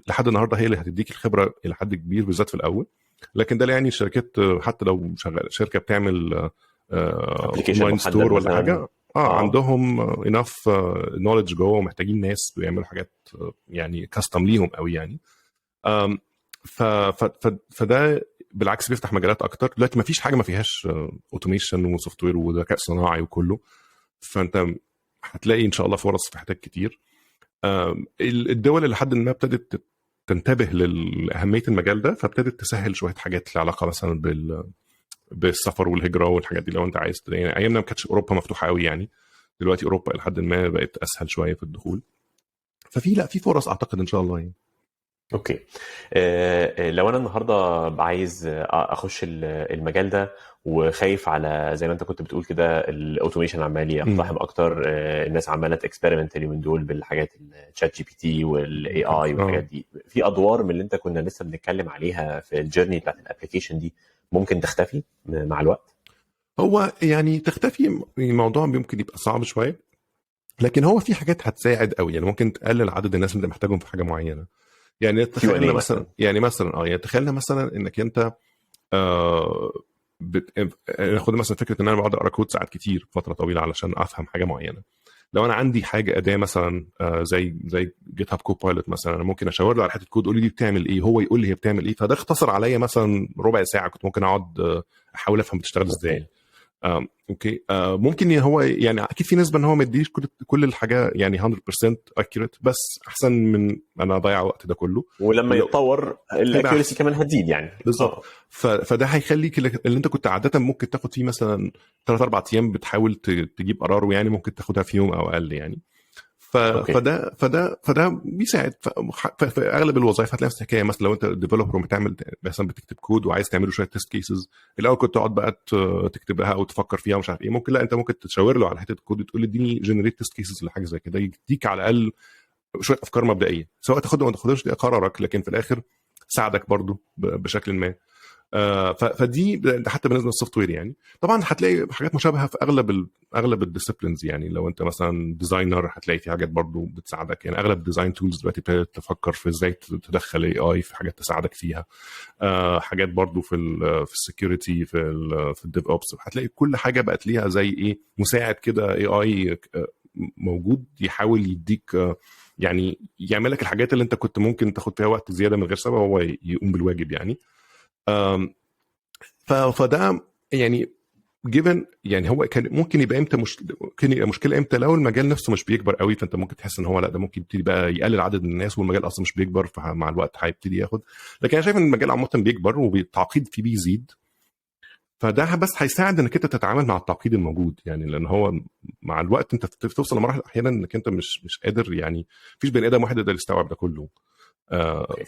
S2: لحد النهارده هي اللي هتديك الخبرة الى حد كبير بالذات في الاول. لكن ده لا يعني الشركات، حتى لو شغال شركة بتعمل
S1: application
S2: اونلاين
S1: محدد
S2: store ولا
S1: مثلا.
S2: حاجه، عندهم enough knowledge جوه ومحتاجين ناس بيعملوا حاجات يعني custom ليهم قوي يعني. ف ف ف فده بالعكس بيفتح مجالات اكتر. دلوقتي ما فيش حاجة ما فيهاش automation و software وذكاء صناعي وكله، فانت هتلاقي ان شاء الله فرص في حتت كتير. الدول اللي لحد ما ابتدت تنتبه لاهمية المجال ده، فابتدت تسهل شوية حاجات لها علاقة مثلا بالسفر والهجرة والحاجات دي لو انت عايز. يعني ايامنا ما كانتش اوروبا مفتوحة قوي، يعني دلوقتي اوروبا الى حد ما بقت اسهل شوية في الدخول. ففي لا في فرص اعتقد ان شاء الله يعني.
S1: okay، لو انا النهارده عايز اخش المجال ده وخايف على زي ما انت كنت بتقول كده ال automation عمال يقتحم اكتر، الناس عماله ت experiment اليومين دول بالحاجات ال ChatGPT وال AI والحاجات دي، في ادوار من اللي انت كنا لسه بنتكلم عليها في ال journey بتاعت ال application دي ممكن تختفي مع الوقت؟
S2: هو يعني تختفي الموضوع ممكن يبقى صعب شويه، لكن هو في حاجات هتساعد قوي، يعني ممكن تقلل عدد الناس اللي انت محتاجهم في حاجة معينه. يعني تخيلنا مثلا، يعني مثلا يعني تخيلنا مثلا انك انت ناخد مثلا فكرة ان انا بقعد اقرا كود ساعات كتير فترة طويلة علشان افهم حاجة معينه. لو انا عندي حاجة اداه مثلا زي GitHub Copilot مثلا، انا ممكن اشاور له على حتة كود، قول لي دي بتعمل ايه، هو يقول لي هي بتعمل ايه، فده اختصر عليا مثلا ربع ساعة كنت ممكن اقعد احاول افهم بتشتغل ازاي. Okay، ممكن هو يعني اكيد في نسبه ان هو ما يديش كل الحاجة يعني 100% accurate، بس احسن من انا اضيع وقت ده كله.
S1: ولما يتطور ال accuracy كمان هتزيد يعني.
S2: بالظبط. فده هيخليك اللي انت كنت عادة ممكن تاخد فيه مثلا 3 4 ايام بتحاول تجيب قراره، يعني ممكن تاخدها في يوم او اقل يعني. فده بيساعد. في اغلب الوظائف هتلاقي نفس الحكايه. مثلا لو انت developer وبتعمل مثلا بتكتب كود وعايز تعمله شوية test cases، الاول كنت تقعد بقى تكتبها او تفكر فيها ومش عارف ايه، ممكن لا، انت ممكن تشاور له على حتة الكود وتقول له اديني generate test cases لحاجة زي كده، يديك على الاقل شوية افكار مبدئيه، سواء تاخدها او ما تاخدهاش دي قرارك، لكن في الاخر ساعدك برضو بشكل ما. فدي ده حتى بالنسبة لل software. يعني طبعا هتلاقي حاجات مشابهة في اغلب ال disciplines. يعني لو انت مثلا designer هتلاقي في حاجات برضو بتساعدك، يعني اغلب ال design tools دلوقتي ابتدت تفكر في ازاي تدخل AI في حاجات تساعدك فيها. حاجات برضو في ال security، في ال DevOps، هتلاقي كل حاجة بقت ليها زي ايه مساعد كده AI موجود يحاول يديك يعني يعمل لك الحاجات اللي انت كنت ممكن تاخد فيها وقت زيادة من غير سبب، هو يقوم بالواجب يعني. فده يعني given، يعني هو كان ممكن يبقى امتى مش ممكن يبقى مشكلة امتى؟ لو المجال نفسه مش بيكبر قوي، فانت ممكن تحس ان هو لا ده ممكن يبتدي بقى يقلل عدد الناس والمجال اصلا مش بيكبر، فمع الوقت هيبتدي ياخد. لكن انا شايف ان المجال عامة بيكبر والتعقيد فيه بيزيد. فده بس هيساعد انك انت تتعامل مع التعقيد الموجود، يعني لان هو مع الوقت انت بتوصل لمراحل احيانا انك انت مش قادر، يعني مفيش بني ادم واحد يقدر يستوعب ده كله.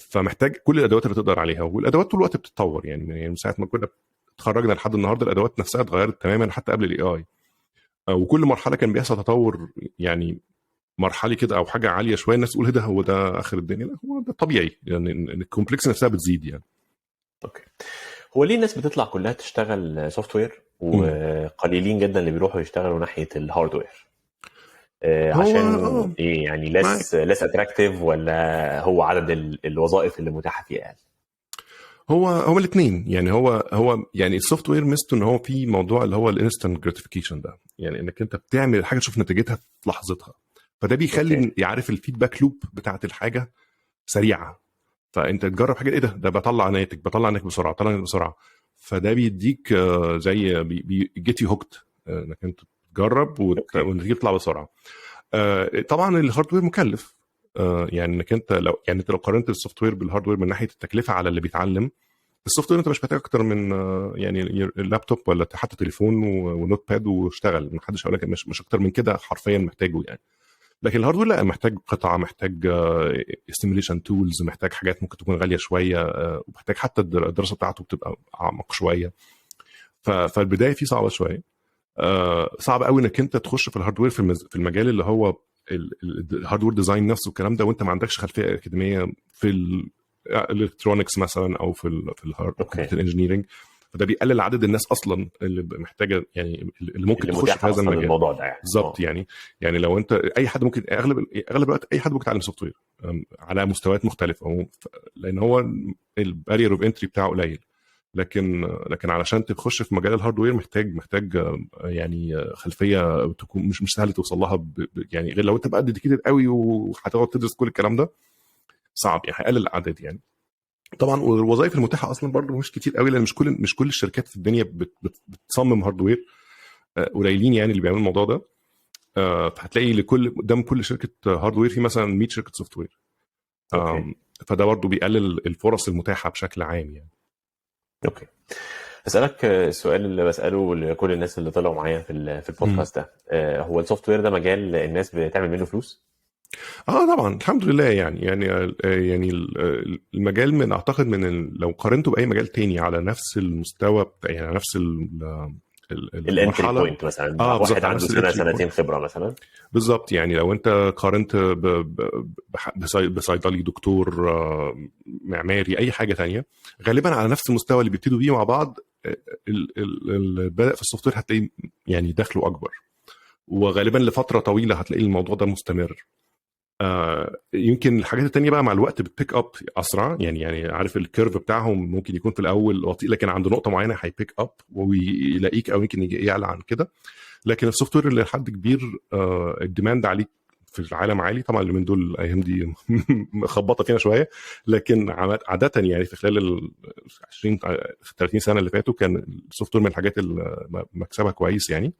S2: فمحتاج كل الادوات اللي تقدر عليها، والادوات طول الوقت بتتطور. يعني من ساعة ما كنا اتخرجنا لحد النهارده الادوات نفسها اتغيرت تماما، حتى قبل ال AI. وكل مرحلة كان بيحصل تطور، يعني مرحلي كده او حاجة عالية شويه، الناس تقول إيه ده، هو ده اخر الدنيا؟ لا، هو ده طبيعي، يعني ال complexity نفسها بتزيد يعني.
S1: okay، هو ليه الناس بتطلع كلها تشتغل software وقليلين جدا اللي بيروحوا يشتغلوا ناحية ال hardware؟
S2: هو
S1: عشان ايه يعني؟
S2: معاك.
S1: less attractive، ولا هو عدد الوظائف اللي متاحة فيه اقل؟
S2: هو الاثنين يعني. هو يعني ال software ميزته ان هو في موضوع اللي هو ال instant gratification ده، يعني انك انت بتعمل الحاجة تشوف نتيجتها في لحظتها، فده بيخلي يعرف ال feedback loop بتاعت الحاجة سريعه. فانت تجرب حاجه، ايه ده، ده بطلع ناتج، بطلع ناتج بسرعه، بطلع ناتج بسرعه، فده بيديك زي بي get you hooked انك انت تجرب والنتيجة تطلع بسرعه. طبعا ال hardware مكلف، يعني انك انت لو يعني انت لو قارنت ال software بال hardware من ناحية التكلفة على اللي بيتعلم، ال software انت مش محتاج اكتر من يعني اللابتوب ولا حتى تليفون و notepad واشتغل، ما حدش هيقول لك مش اكتر من كده حرفيا محتاجه يعني. لكن ال hardware لا، محتاج قطعه، محتاج simulation tools، محتاج حاجات ممكن تكون غالية شويه، ومحتاج حتى الدراسة بتاعته بتبقى اعمق شويه. فالبدايه فيه صعبة شويه. صعب قوي انك انت تخش في ال hardware في المجال اللي هو ال hardware design نفسه والكلام ده، وانت ما عندكش خلفية اكاديمية في ال electronics مثلا او في ال hard computer engineering. فده بيقلل عدد الناس اصلا اللي محتاجه، يعني اللي ممكن
S1: اللي
S2: تخش في
S1: متاحة
S2: هذا
S1: اصلا
S2: المجال.
S1: الموضوع ده يعني.
S2: بالظبط. يعني لو انت اي حد ممكن، اغلب الوقت اي حد ممكن يتعلم software على مستويات مختلفه، لان هو ال barrier of entry بتاعه قليل. لكن علشان تخش في مجال ال hardware محتاج يعني خلفية تكون مش سهل توصل لها، يعني غير لو انت بقى dedicated قوي وهتقعد تدرس كل الكلام ده، صعب يعني، هيقلل الاعداد يعني طبعا. والوظائف المتاحة اصلا برضه مش كتير قوي، لان مش كل الشركات في الدنيا بتصمم hardware، قليلين يعني اللي بيعملوا الموضوع ده. فهتلاقي لكل قدام كل شركة hardware في مثلا 100 شركة software. فده برضه بيقلل الفرص المتاحة بشكل عام يعني.
S1: okay، اسالك السؤال اللي بساله لكل الناس اللي طلعوا معايا في البودكاست ده، هو ال software ده مجال الناس بتعمل منه فلوس؟
S2: اه طبعا، الحمد لله. يعني المجال من اعتقد لو قارنته باي مجال تاني على نفس المستوى يعني على نفس
S1: ال entry
S2: المرحله.
S1: point مثلا.
S2: اه بالظبط.
S1: واحد
S2: على
S1: عنده
S2: نفس
S1: سنة
S2: ال entry
S1: سنتين خبره مثلا.
S2: بالظبط، يعني لو انت قارنت بصيدلي، دكتور، معماري، اي حاجة تانية، غالبا على نفس المستوى اللي بيبتدوا بيه مع بعض، اللي بدا في ال software هتلاقيه يعني دخله اكبر، وغالبا لفترة طويلة هتلاقي الموضوع ده مستمر. يمكن الحاجات التانية بقى مع الوقت بت pick up اسرع، يعني عارف ال curve بتاعهم ممكن يكون في الاول بطيء، لكن عند نقطة معينة هي pick up ويلاقيك او يمكن يجي يعلى عن كده. لكن ال software اللي لحد كبير ال demand عليه في العالم عالي. طبعا اليومين دول، الايام دي مخبطه فينا شويه، لكن عادة يعني في خلال ال 20 30 سنة اللي فاتوا كان ال software من الحاجات اللي مكسبها كويس يعني.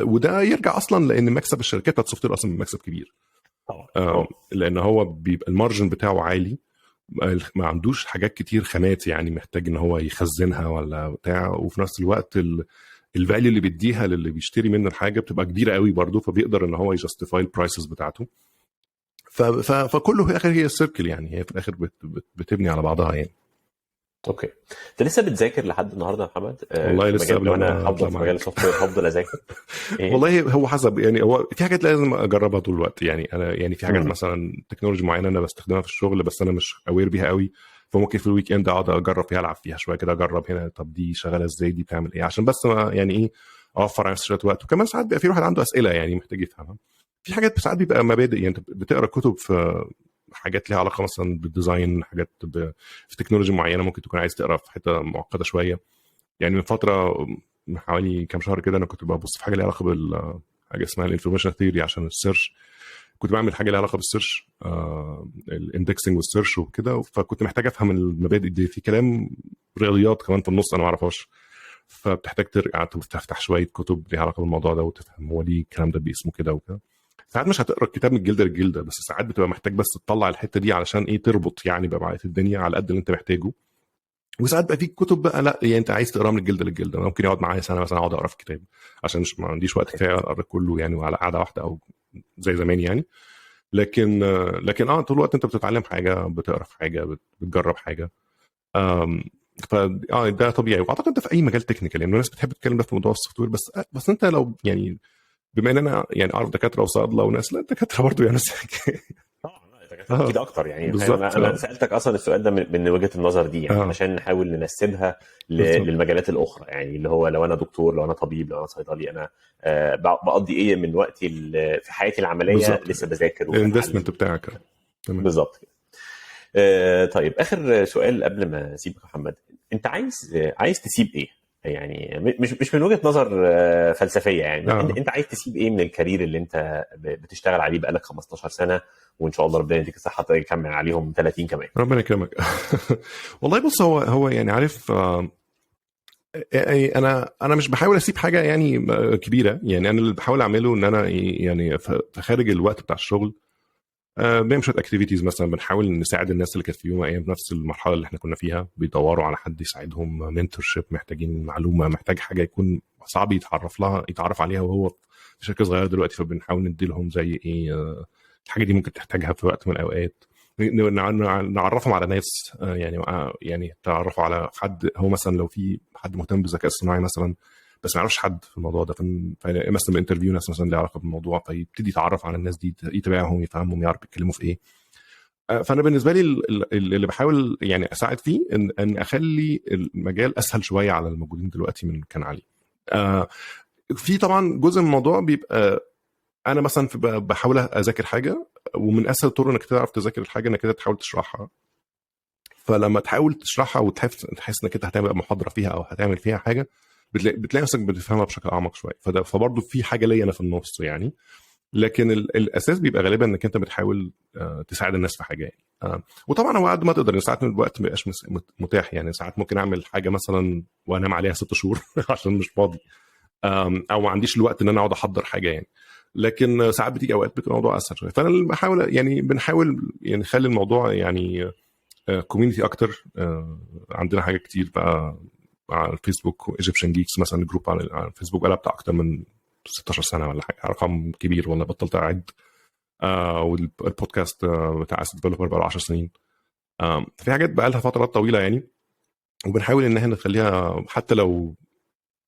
S2: وده يرجع اصلا لان مكسب الشركات بتاعت ال software اصلا مكسب كبير. لان هو بيبقى ال margin بتاعه عالي، ما عندوش حاجات كتير خامات يعني محتاج ان هو يخزنها ولا بتاع، وفي نفس الوقت ال value اللي بيديها للي بيشتري منه الحاجة بتبقى كبيرة قوي برضه، فبيقدر ان هو ي justify ال prices بتاعته. فكله في الاخر هي circle، يعني هي في الاخر بتبني على بعضها يعني.
S1: okay، انت لسه بتذاكر لحد النهارده يا محمد؟
S2: والله
S1: في
S2: لسه
S1: مجال
S2: قبل
S1: لو انا
S2: ما اطلع
S1: هفضل في مجال
S2: معاك.
S1: ال software هفضل اذاكر ايه؟
S2: والله هو حسب يعني، هو في حاجات لازم اجربها طول الوقت يعني. انا يعني في حاجات مثلا technology معينة انا بستخدمها في الشغل بس انا مش aware بيها قوي، فممكن في ال weekend اقعد اجرب فيها، العب فيها شوية كده، اجرب هنا، طب دي شغالة ازاي، دي بتعمل ايه، عشان بس ما يعني ايه اوفر على نفسي شوية وقت. وكمان ساعات بيبقى في واحد عنده اسئلة يعني محتاج يفهمها. في حاجات ساعات بيبقى مبادئ، يعني انت بتقرا كتب في حاجات ليها علاقة مثلا بال design، حاجات في technology معينه، ممكن تكون عايز تقرا في حتة معقدة شويه. يعني من فتره، من حوالي كام شهر كده، انا كنت ببص في حاجة ليها علاقة بال حاجة اسمها ال information theory عشان ال search. كنت بعمل حاجة ليها علاقة بال search، ال indexing وال search وكده، فكنت محتاج افهم المبادئ دي. في كلام رياضيات كمان في النص انا ما اعرفهاش، فبتحتاج ترجع تفتح شوية كتب ليها علاقة بالموضوع ده وتفهم هو ليه الكلام ده باسمه كده وكده. ساعات مش هتقرا الكتاب من الجلدة للجلده، بس ساعات بتبقى محتاج بس تطلع الحتة دي علشان ايه، تربط يعني بقى الدنيا على قد اللي انت محتاجه. وساعات بقى في كتب بقى لا، يعني انت عايز تقراها من الجلدة للجلده، ممكن يقعد معايا سنة مثلا اقعد اقرا في كتاب، عشان مش ما عنديش وقت كفاية اقرا كله يعني، وعلى قعدة واحدة او زي زمان يعني. لكن طول الوقت انت بتتعلم حاجه، بتقرا في حاجه، بتجرب حاجه. ف ده طبيعي. واعتقد ده في اي مجال technical يعني، الناس بتحب تتكلم ده في موضوع ال software بس انت لو يعني بما ان انا يعني اعرف دكاترة وصيادله وناس، لا الدكاترة برضه يعني
S1: طبعا اكيد اكتر يعني.
S2: بالظبط.
S1: انا سالتك اصلا السؤال ده من وجهه النظر دي يعني، عشان نحاول ننسبها للمجالات الاخرى يعني، اللي هو لو انا دكتور، لو انا طبيب، لو انا صيدلي، انا بقضي ايه من وقتي في حياتي العملية
S2: بالزبط.
S1: لسه بذاكر
S2: ال investment بتاعك.
S1: تمام بالظبط كده. طيب اخر سؤال قبل ما اسيبك يا محمد، انت عايز تسيب ايه يعني؟ مش من وجهة نظر فلسفية يعني، انت عايز تسيب ايه من ال career اللي انت بتشتغل عليه بقالك 15 سنة، وان شاء الله ربنا يديك الصحة تكمل عليهم 30 كمان.
S2: ربنا يكرمك. والله بص، هو يعني عارف، انا مش بحاول اسيب حاجة يعني كبيرة يعني. انا اللي بحاول اعمله ان انا يعني في خارج الوقت بتاع الشغل بنعمل شوية activities مثلا، بنحاول نساعد الناس اللي كانت في يوم ايام في نفس المرحلة اللي احنا كنا فيها، بيدوروا على حد يساعدهم، mentorship، محتاجين معلومة، محتاج حاجة يكون صعب يتعرف عليها وهو في شركة صغيرة دلوقتي، فبنحاول ندي لهم زي ايه الحاجة دي ممكن تحتاجها في وقت من الاوقات. نعرفهم على ناس، يعني تعرفوا على حد، هو مثلا لو في حد مهتم بالذكاء الصناعي مثلا بس ما يعرفش حد في الموضوع ده، فمثلا ب interview ناس مثلا ليه علاقة بالموضوع، فيبتدي يتعرف على الناس دي، يتابعهم، يفهمهم، يعرف بيتكلموا في ايه. فانا بالنسبة لي اللي بحاول يعني اساعد فيه ان اخلي المجال اسهل شوية على الموجودين دلوقتي من كان عليه. في طبعا جزء من الموضوع بيبقى انا مثلا بحاول اذاكر حاجة، ومن اسهل الطرق انك تعرف تذاكر الحاجة انك انت تحاول تشرحها. فلما تحاول تشرحها وتحس انك انت هتعمل محاضرة فيها او هتعمل فيها حاجة، بتلاقي نفسك بتفهمها بشكل اعمق شوية. فبرضه في حاجة ليا انا في النص يعني، لكن الاساس بيبقى غالبا انك انت بتحاول تساعد الناس في حاجة يعني. وطبعا هو قد ما تقدر، ساعات الوقت ما بيبقاش متاح يعني، ساعات ممكن اعمل حاجة مثلا وانام عليها 6 شهور عشان مش فاضي، او ما عنديش الوقت ان انا اقعد احضر حاجة يعني. لكن ساعات بتيجي اوقات بتبقى الموضوع اسهل شوية. فانا بحاول يعني، بنحاول يعني نخلي الموضوع يعني community اكتر. عندنا حاجة كتير بقى على الفيسبوك، Egyptian Geeks مثلا، group على الفيسبوك بقى بتاع اكتر من 16 سنة ولا حاجة، رقم كبير والله بطلت اعد. والبودكاست بتاع Ask Developer بقى له 10 سنين. في حاجات بقى لها فترات طويلة يعني، وبنحاول ان احنا نخليها حتى لو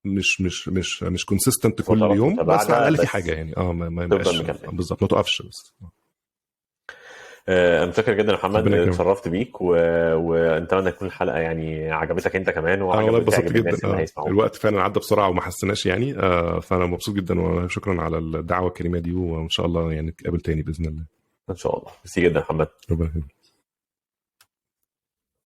S2: مش مش مش مش consistent كل يوم، بس على الاقل في حاجة يعني. ما يبقاش بالظبط، ما توقفش بس.
S1: انا متشكر جدا يا محمد، اتشرفت بيك، واتمنى تكون الحلقة يعني عجبتك انت كمان، وعجبت الناس اللي هيسمعوك.
S2: الوقت فعلا عدى بسرعة وما حسيناش يعني، فانا مبسوط جدا، وشكرا على الدعوة الكريمة دي، وان شاء الله يعني نتقابل تاني باذن الله.
S1: ان شاء الله. ميرسي جدا يا محمد.
S2: ربنا يخليك.